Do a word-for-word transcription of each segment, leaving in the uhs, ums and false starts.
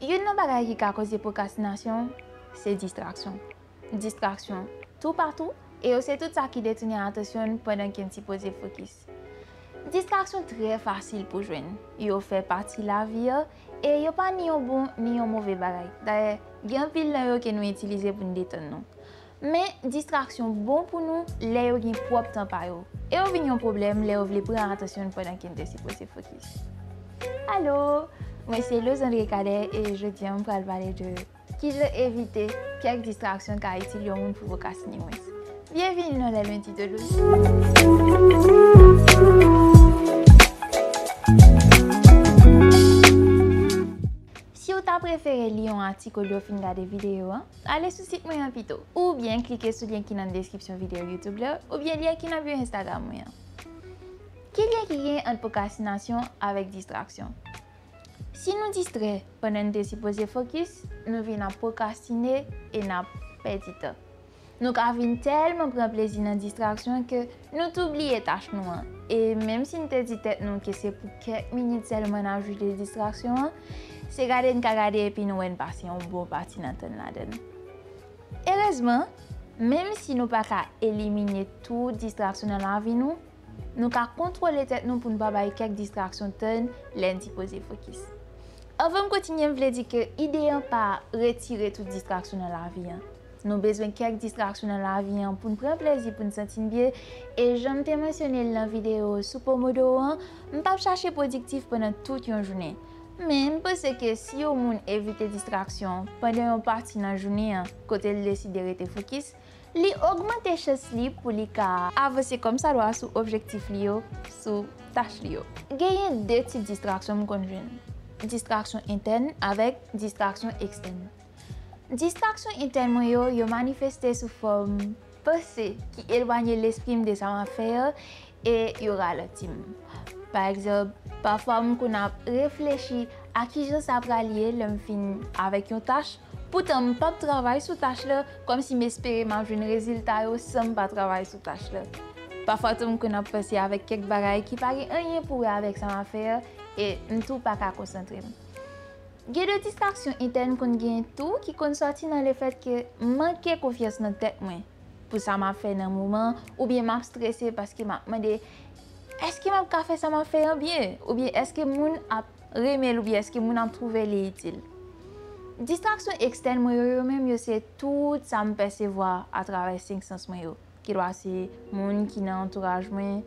Youn nan bagay ki ka koze pwokrastinasyon, se distraksyon. Distraksyon toupatou, e yo se tout sa ki detounen atansyon n pandan ke n sipoze fokis. Distraksyon trè fasil pou jwenn. Yo fè pati lavi a, e yo pa ni yon bon ni yon move bagay. Dayè, gen anpil nan yo ke nou itilize pou n detann nou. Men, distraksyon bon pou nou lè yo gen pwòp tan pa yo. E yo vin yon pwoblèm lè yo vle pran atansyon n pandan ke n te sipoze fokis. Alo! Mwen se Lozandre Cadet e jodi a m pral pale de kijan evite kèk distraksyon ka itil yon moun pou pwokrastine mwens. Byenvini nan Les Lundis de Loz. Si w ta prefere li yon atik olye w fin gade videyo a, ale sou sit mwen an pito, oubyen klike sou lyen ki nan deskripsyon videyo YouTube la, oubyen lyen ki nan bio Instagram mwen an. Ki lyen ki gen ant pwokrastinasyon avèk distraksyon? Si nou distrè pandan n te sipoze fokis, nou vin ap pwokrastine e n ap pèdi tan. Nou ka vin tèlman pran plezi nan distraksyon ke nou tou bliye tach nou an. E menm si n te di tèt nou ke se pou kèk minit sèlman n ap jwi de distraksyon an, se gade n ka gade epi nou wè n pase yon bon pati nan tan n ladan l. Erezman, menm si nou pa ka elimine tout distraksyon nan lavi nou, nou ka kontwole tèt nou pou n pa bay kèk distraksyon tan lè n sipoze fokis. Anvan m kontinye, m vle di ke ide an pa retire tout distraksyon nan lavi an. Nou bezwen kèk distraksyon nan lavi an pou n pran plezi, pou n santi n byen. E jan m te mansyone l nan videyo sou Pomodoro an, m p ap chache pwodiktif pandan tout yon jounen. Men, m panse ke si yon moun evite distraksyon pandan yon pati nan jounen an, kote l deside rete fokis, li ogmante chans li pou li ka avanse kòmsadwa sou objektif li yo, sou tach li yo. Genyen de tip distraksyon m konn jwenn. Distraksyon entèn avèk distraksyon ekstèn. Distraksyon entèn mwen yo, yo manifeste sou fòm panse ki elwanye lespri m de sa m ap fè a e yo ralanti m. Pa egzanp, pafwa m konn ap reflechi a kijan sa pral ye lè m fin avèk yon tach, poutan m p ap travay sou tach la, kòmsi m espere m ap jwenn rezilta yo san m pa travay sou tach la. Pafwa tou m konn ap panse avèk kèk bagay ki pa gen anyen pou wè avèk sa m ap fè a, e m tou pa ka konsantre m. Gen de distraksyon entèn konn genyen tou ki konn sòti nan lefèt ke m manke konfyans nan tèt mwen pou sa m ap fè nan moman, oubyen m ap strese paske m ap mande, èske m ap ka fè sa m ap fè an byen? Oubyen èske moun ap renmen l? Oubyen èske moun ap twouve li itil? Distraksyon ekstèn mwen yo, yo menm, yo se tout sa m pèsevwa atravè senk sans mwen yo. Kidwa se moun ki nan antouraj mwen,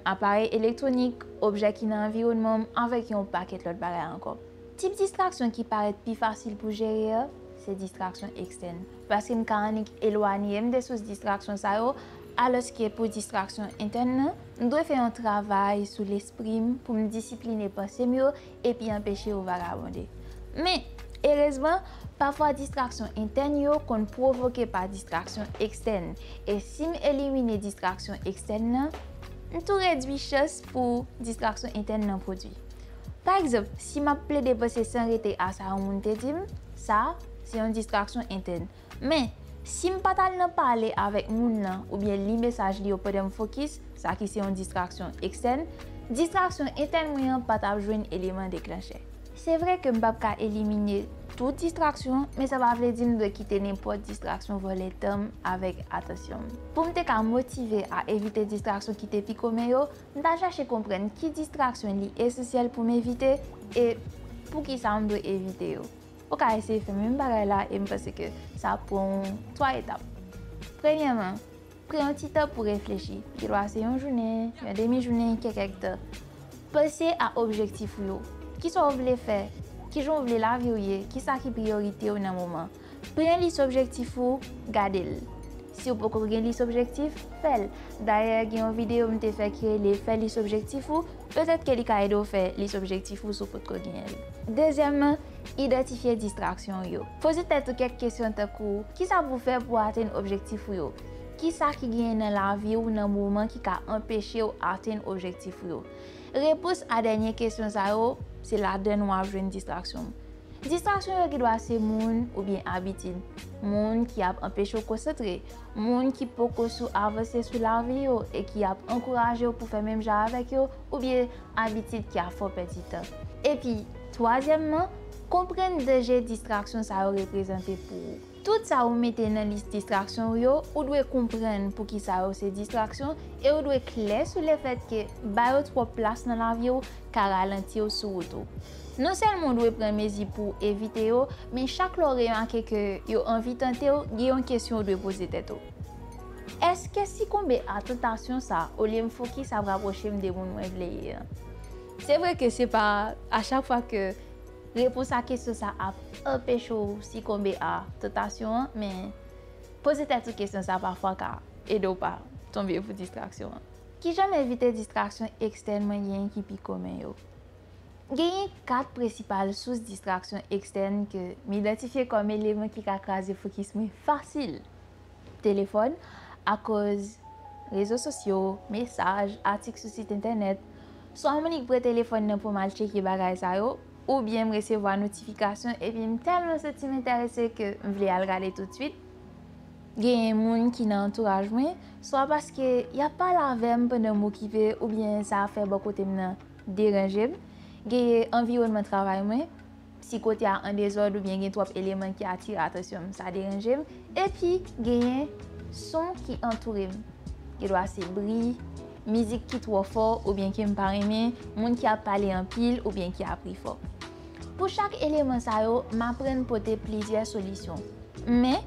aparèy elektwonik, objè ki nan anviwònman m, avèk yon pakèt lòt bagay ankò. Tip distraksyon ki parèt pi fasil pou jere a, se distraksyon ekstèn. Paske m ka annik elwanye m de sous distraksyon sa yo, alòske pou distraksyon entèn nan, m dwe fè yon travay sou lespri m pou m disipline panse m yo epi anpeche yo vagabonde. Men, erezman, pafwa distraksyon entèn yo konn pwovoke pa distraksyon ekstèn, e si m elimine distraksyon ekstèn nan, m tou redwi chans pou distraksyon entèn nan pwodui. Pa egzanp, si m ap plede panse san rete a sa yon moun te di m, sa, se yon distraksyon entèn. Men, si m pa t al nan pale avèk moun nan oubyen li mesaj li yo pandan m fokis, sa ki se yon distraksyon ekstèn, distraksyon entèn mwen an pa t ap jwenn eleman deklanchè. Se vre ke m p ap ka elimine tout distraksyon, men sa pa vle di m dwe kite nenpòt distraksyon vòlè tan m avèk atansyon m. Pou m te ka motive a evite distraksyon ki te pi komen yo, m t al chache konprann ki distraksyon li esansyèl pou m evite e poukisa m dwe evite yo. Ou ka eseye fè menm bagay la e m panse ke sa ap pran w twa etap. Premyèman, pran yon ti tan pou reflechi. Gen dwa se yon jounen, yon demi jounen, kèk èdtan. Panse a objektif ou yo. Kisa w vle fè? Kijan w vle lavi w ye? Kisa ki priyorite w nan moman? Pran lis objektif ou, gade l. Si w poko gen lis objektif, fè l. Dayè, gen yon videyo m te fè ki rele Fè lis objektif ou, petèt ke li ka ede w fè lis objektif ou si w potko genyen l. Dezyèmman, idantifye distraksyon w yo. Poze tèt ou kèk kesyon tankou, kisa pou w fè pou w atenn objektif ou yo? Kisa ki genyen nan lavi w nan moman ki ka anpeche w atenn objektif ou yo? Repons a dènye kesyon sa yo, se ladan n w ap jwenn distraksyon. Distraksyon yo gen dwa se moun oubyen abitid. Moun ki ap anpeche w konsantre, moun ki poko sou avanse sou lavi yo e ki ap ankouraje w pou fè menm jan avèk yo, oubyen abitid ki ap fè w pèdi tan. Epi, twazyèmman, Konprann danje distraksyon sa yo reprezante pou ou. Tout sa ou mete nan lis distraksyon ou yo, ou dwe konprann poukisa yo se distraksyon e ou dwe klè sou lefèt ke ba yo twòp plas nan lavi w ka ralanti w sou wout ou. Non sèlman ou dwe pran mezi pou w evite yo, men chak lè w remake ke yo anvi tante w, gen yon kesyon ou dwe poze tèt ou. Èske sikonbe a tantasyon sa olye m fokis ap rapwoche m de moun mwen vle ye an? Se vre ke se pa a chak fwa ke repons a kesyon sa ap anpeche w sikonbe a tantasyon an, men poze tèt ou kesyon sa pafwa ka ede w pa tonbe pou distraksyon an. Kijan m evite distraksyon ekstèn mwen genyen ki pi komen yo? Genyen kat prensipal sous distraksyon ekstèn ke m idantifye kòm eleman ki ka kraze fokis mwen fasil. Telefòn, akoz rezo sosyo, mesaj, atik sou sit entènèt. Swa m annik pran telefòn nan pou m al tcheke bagay sa yo, oubyen m resevwa notifikasyon epi m tèlman santi m enterese ke m vle al gade toutswit. Genyen moun ki nan antouraj mwen, swa paske y ap pale avè m pandan m okipe, oubyen sa ap fè bò kote m nan deranje m. Genyen anviwònman travay mwen, si kote a an dezòd oubyen gen twòp eleman ki atire atansyon m, sa deranje m. Epi genyen son ki antoure m. Gendwa se bri, mizik ki twò fò oubyen ke m pa renmen, moun ki ap pale anpil oubyen ki ap ri fò. Pou chak eleman sa yo, m aprann pote plizyè solisyon. Men,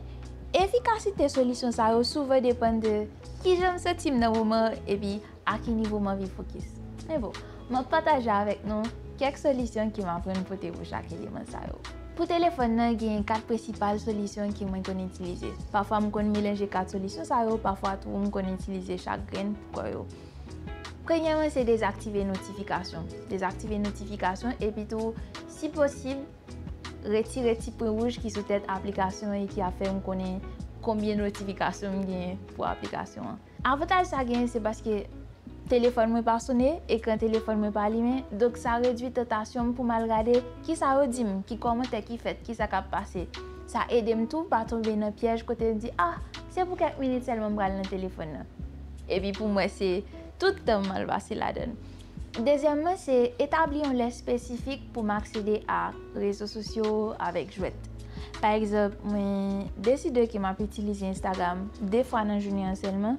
efikasite solisyon sa yo souvan depann de kijan m santi m nan moman an epi a ki nivo m anvi fokis. Men bon, m ap pataje avèk nou kèk solisyon ke m aprann pote pou chak eleman sa yo. Pou telefòn nan, genyen kat prensipal solisyon ke mwen konn itilize. Pafwa, m konn melanje kat solisyon sa yo, pafwa tou, m konn itilize chak grenn pou kò yo. Premyèman, se dezaktive notifikasyon. Dezaktive notifikasyon, epi tou, si posib, retire ti pwen wouj ki sou tèt aplikasyon an e ki ap fè m konnen konbyen notifikasyon m genyen pou aplikasyon an. Avantaj sa genyen, se paske telefòn mwen pa sonnen, ekran telefòn mwen pa limen, donk sa redui tantasyon m pou m al gade kisa yo di m, ki kòmantè ki fèt, kisa k ap pase. Sa ede m tou pa tonbe nan pyèj kote m di, ah, se pou kèk minit sèlman m pral nan telefòn nan. Epi pou mwen, se tout tan m al pase ladan l. Dezyèmman, se etabli yon lè espesifik pou m aksede a rezo sosyo avèk jwèt. Pa egzanp, mwen deside ke m ap itilize Instagram de fwa nan jounen an sèlman,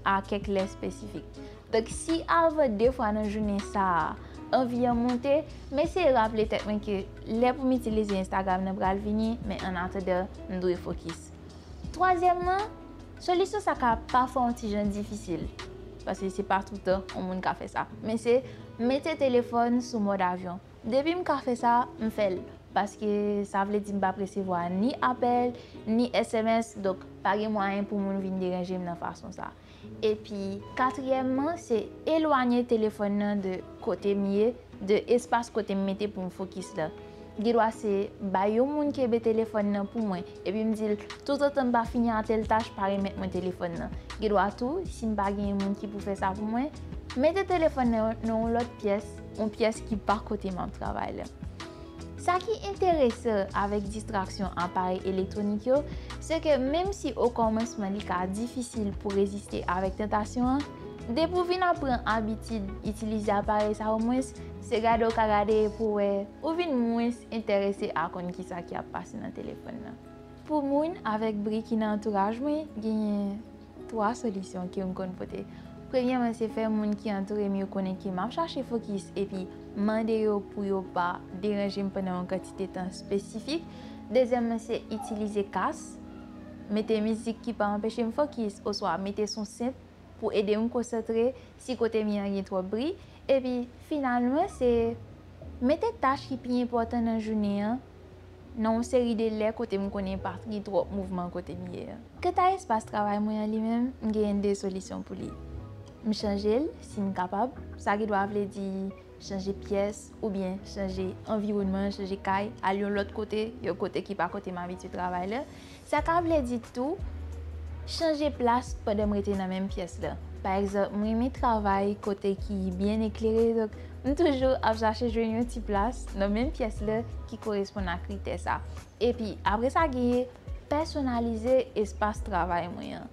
a kèk lè espesifik. Donk, si avan de fwa nan jounen sa a, anvi an monte, m eseye raple tèt mwen ke lè pou m itilize Instagram nan pral vini, men annatandan, m dwe fokis. Twazyèmman, solisyon sa ka pafwa yon ti jan difisil, paske se pa toutan yon moun ka fè sa. Men se mete telefòn sou mòd avyon. Depi m ka fè sa, m fè l, paske sa vle di m p ap resevwa ni apèl, ni S M S, donk pa gen mwayen pou moun vin deranje m nan fason sa. Epi, katriyèmman, se elwanye telefòn nan de kote m ye, de espas kote m mete pou m fokis la. Gendwa se bay yon moun kenbe telefòn nan pou mwen, epi m di l, toutotan m pa fini a tèl tach, pa remèt mwen telefòn nan. Gendwa tou, si m pa genyen moun ki pou fè sa pou mwen, mete telefòn nan nan yon lòt pyès, yon pyès ki pa kote m ap travay la. Sa ki enteresan avèk distraksyon aparèy elektwonik yo, se ke menm si okòmansman li ka difisil pou reziste avèk tantasyon an, depi w vin ap pran abitid itilize aparèy sa yo mwens, se gade w ka gade pou w wè ou vin mwens enterese a konn kisa ki ap pase nan telefòn nan. Pou moun avèk bri ki nan antouraj mwen, genyen twa solisyon ke m konn pote. Premyèman, se fè moun ki antoure m yo konnen ke m ap chache fokis epi mande yo pou yo pa deranje m pandan yon kantite tan espesifik. Dezyèmman, se itilize kas, mete mizik ki pa anpeche m fokis, oswa mete son senp pou ede m konsantre si kote m ye an gen twòp bri. Epi, finalman, se mete tach ki pi enpòtan nan jounen an nan yon seri de lè kote m konnen pa gen twòp mouvman kote m ye an. Kanta espas travay mwen an li menm, m genyen de solisyon pou li. M chanje l, si m kapab. Sa gendwa vle di chanje pyès oubyen chanje anviwònman, chanje kay, al yon lòt kote, yon kote ki pa kote m abitye travay la. Sa ka vle di tou, chanje plas pandan m rete nan menm pyès la. Pa egzanp, m renmen travay kote ki byen eklere, donk m toujou ap chache jwenn yon ti plas nan menm pyès la ki koresponn ak kritè sa. Epi, apre sa, genyen pèsonalize espas travay mwen an.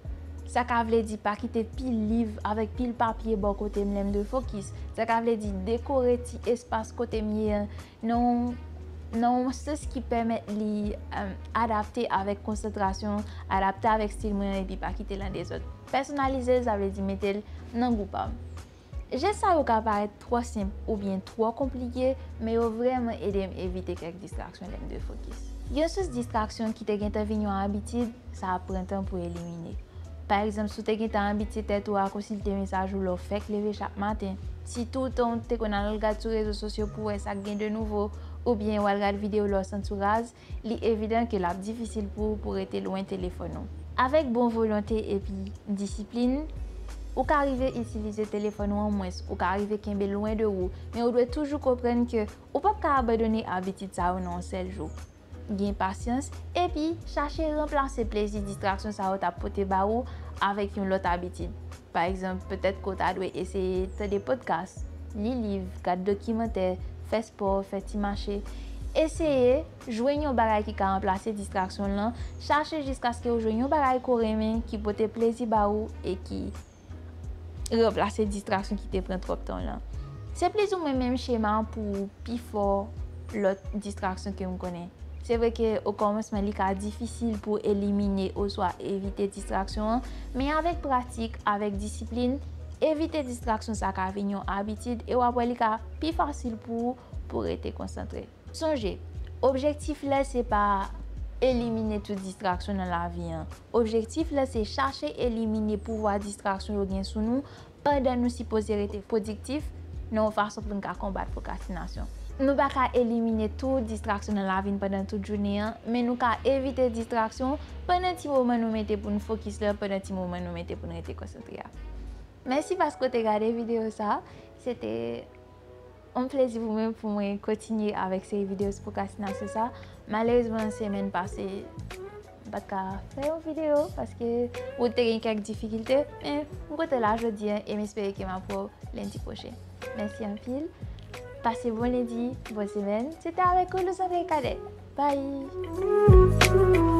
Sa ka vle di pa kite pil liv avèk pil papye bò kote m lè m dwe fokis. Sa ka vle di dekore ti espas kote m ye an nan yon nan yon sans ki pèmèt li, um, adapte avèk konsantrasyon, adapte avèk stil mwen epi pa kite l an dezòd. Pèsonalize l, sa vle di mete l nan gou pa m. Jès sa yo ka parèt twò senp oubyen twò konplike, men yo vrèman ede m evite kèk distraksyon lè m dwe fokis. Yon sous distraksyon ki te gentan vin yon abitid, sa ap pran tan pou elimine. Pa egzanp, si w te gentan abitye tèt ou a konsilte mesaj ou lè w fèk leve chak maten, sitou tan w te konn al gad sou rezo sosyo pou w wè sa k gen de nouvo, oubyen w al gad videyo lè w santi w raz, li evidan ke l ap difisil pou ou pou rete lwen telefòn ou. Avèk bon volonte epi disiplin, ou ka rive itilize telefòn ou an mwens, ou ka rive kenbe l lwen de ou, men ou dwe toujou konprann ke ou p ap ka abandone abitid sa yo nan yon sèl jou. Gen pasyans, epi chache ranplase plezi distraksyon sa yo t ap pote ba ou avèk yon lòt abitid. Pa egzanp, petèt ke w ta dwe eseye tande podcast, li liv, gad dokimantè, fè spò, fè ti mache. Eseye jwenn yon bagay ki ka ranplase distraksyon lan, chache jiskaske w jwenn yon bagay ke w renmen, ki pote plezi ba ou e ki ranplase distraksyon ki te pran twòp tan w lan. Se plizoumwen menm chema pou pifò lòt distraksyon ke m konnen. Se vre ke okòmansman li ka difisil pou elimine oswa evite distraksyon an, men avèk pratik, avèk disiplin, evite distraksyon sa ka vin yon abitid e w ap wè li ka pi fasil pou ou pou rete konsantre. Sonje, objektif la se pa elimine tout distraksyon nan lavi an. Objektif la se chache elimine pouvwa distraksyon yo gen sou nou pandan nou sipoze rete pwodiktif nan yon fason pou n ka konbat pwokrastinasyon. Nou pa ka elimine tout distraksyon nan lavi n pandan tout jounen an, men nou ka evite distraksyon pandan ti moman nou mete pou n fokis la, pandan ti moman nou mete pou n rete konsantre a. Mèsi paske w te gade videyo sa. Se te yon plezi pou mwen, pou mwen kontinye avèk seri videyo sou pwokrastinasyon sa. Malerezman, semèn pase, m pa t ka fè yon videyo paske wout te gen kèk difikilte, men m kontan la jodi a e m espere ke m ap wè w lendi pwochen. Mèsi anpil. Pase bon lendi, bon semèn. Se te avèk ou, Louzandre Cadet. Bye!